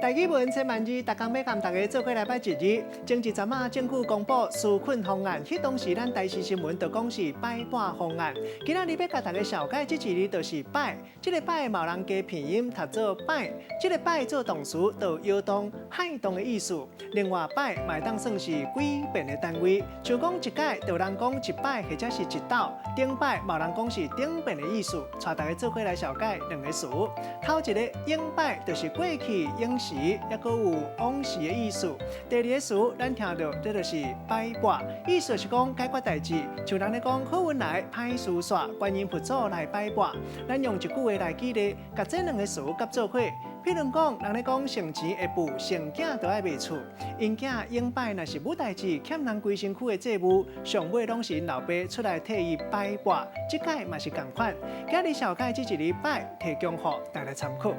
台語文千萬字，逐工欲共大家做伙來擺一字。前一陣仔，政府公布紓困方案，彼當時咱台視新聞就講是擺擺方案。今仔日欲共大家紹介這一字就是擺，這个擺嘛有人加片音讀做擺，這个擺做動詞就搖動、撼動的意思。另外擺嘛會當算是幾遍的單位，像講一擺就有人講一擺或者是一斗，頂擺嘛有人講是頂遍的意思。帶大家做伙來紹介兩个詞。頭一个永擺就是過去永時，抑閣有往時的意思。第二个詞，咱聽著這就是擺跋，意思是講解決代誌。像人咧講好運來，歹事煞，觀音佛祖來擺跋。咱用一句話來舉例，共這兩个詞夾做伙。譬如講，人咧講省錢會富，省囝就愛賣厝。𪜶囝永擺若是無代誌，欠人規身軀的債務，上尾攏是𪜶老爸出來替伊擺跋。這擺嘛是仝款。今日紹介這一字擺，提供予大家參考。